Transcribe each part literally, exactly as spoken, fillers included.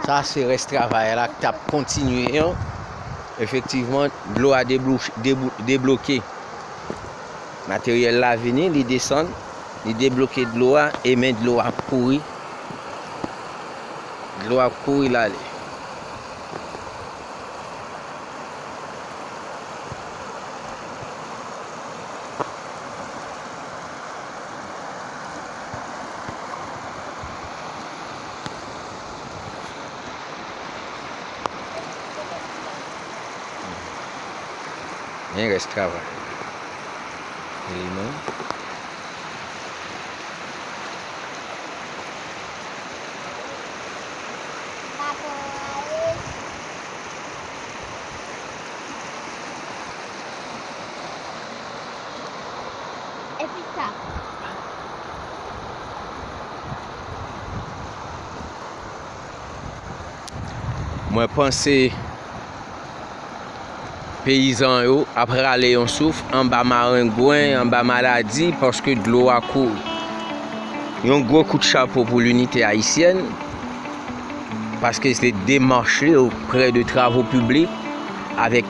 Sa se rès travay la k t ap kontinye an. Efektivman, dlo a deblo-, debou-, debloke. Materyèl la vini, li desann, li debloke dlo a, e men dlo a ap kouri. Dlo a ap kouri l ale. Gen rès travay. Wi, non. Epi sa. Mwen panse peyizan yo ap rale yon souf anba marengwen, anba maladi, paske dlo a kouri. Yon gwo kout chapo pou Linite Ayisyèn, paske se demach li oprè de travo piblik avèk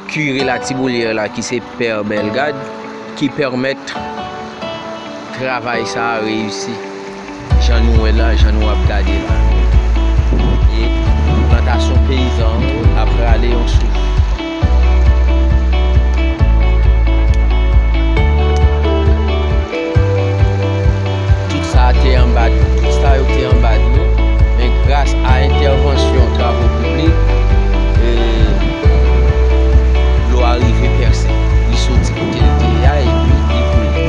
kire Latiboulyè la ki se Pè Bellegarde ki pèmèt travay sa a reyisi. Jan nou wè la, jan nou ap gade la. E plantasyon peyizan yo ap rale yon souf. Tout sa a te anba, tout sa yo te anba dlo, men gras a entèvansyon travo piblik, e, dlo a rive pèse. Li soti kote l te ye a, epi li koule.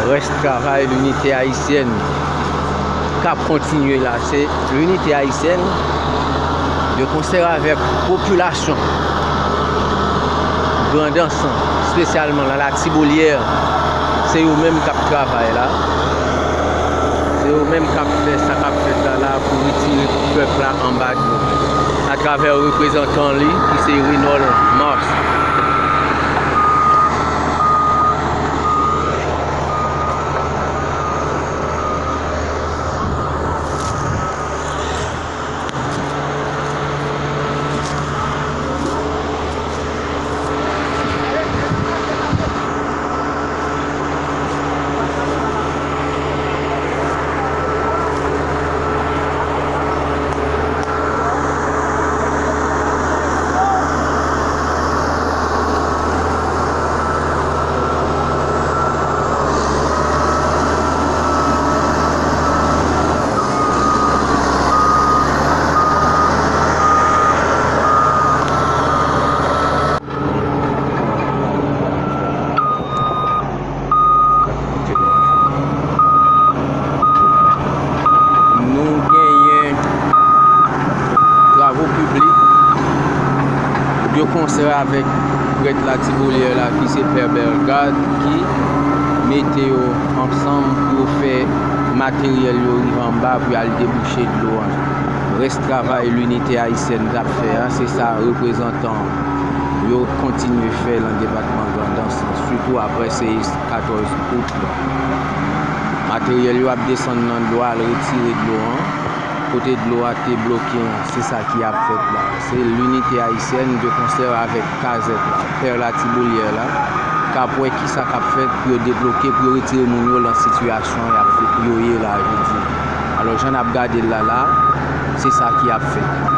Rès travay Linite Ayisyèn k ap kontinye la, se Linite Ayisyèn de konsè avèk popilasyon Grandans, espesyalman nan Latiboulyè, se yo menm k ap travay la. Se yo menm k ap fè sa k ap fèt la, la pou retire pèp la anba dlo, atravè reprezantan li, ki se Renold Mars. Konsè avèk prèt Latiboulyè la ki se Pè Bellegarde ki mete yo ansanm pou yo fè materyèl yo rive anba pou y al debouche dlo an. Rès travay Linite Ayisyèn t ap fè a, se sa reprezantan yo kontinye fè nan depatman Grandans, sitou apre seyis katòz out la. Materyèl yo ap desann nan dlo a, al retire dlo an. Kote dlo a te bloke an, se sa ki ap fèt la. Se Linite Ayisyèn de konsè avèk Kazèk la, Pè Latiboulyè la, k ap wè kisa k ap fèt pou yo debloke, pou yo retire moun yo nan sitiyasyon y ap, yo ye la jodi. Alò, jan n ap gade l la la, se sa ki ap fèt.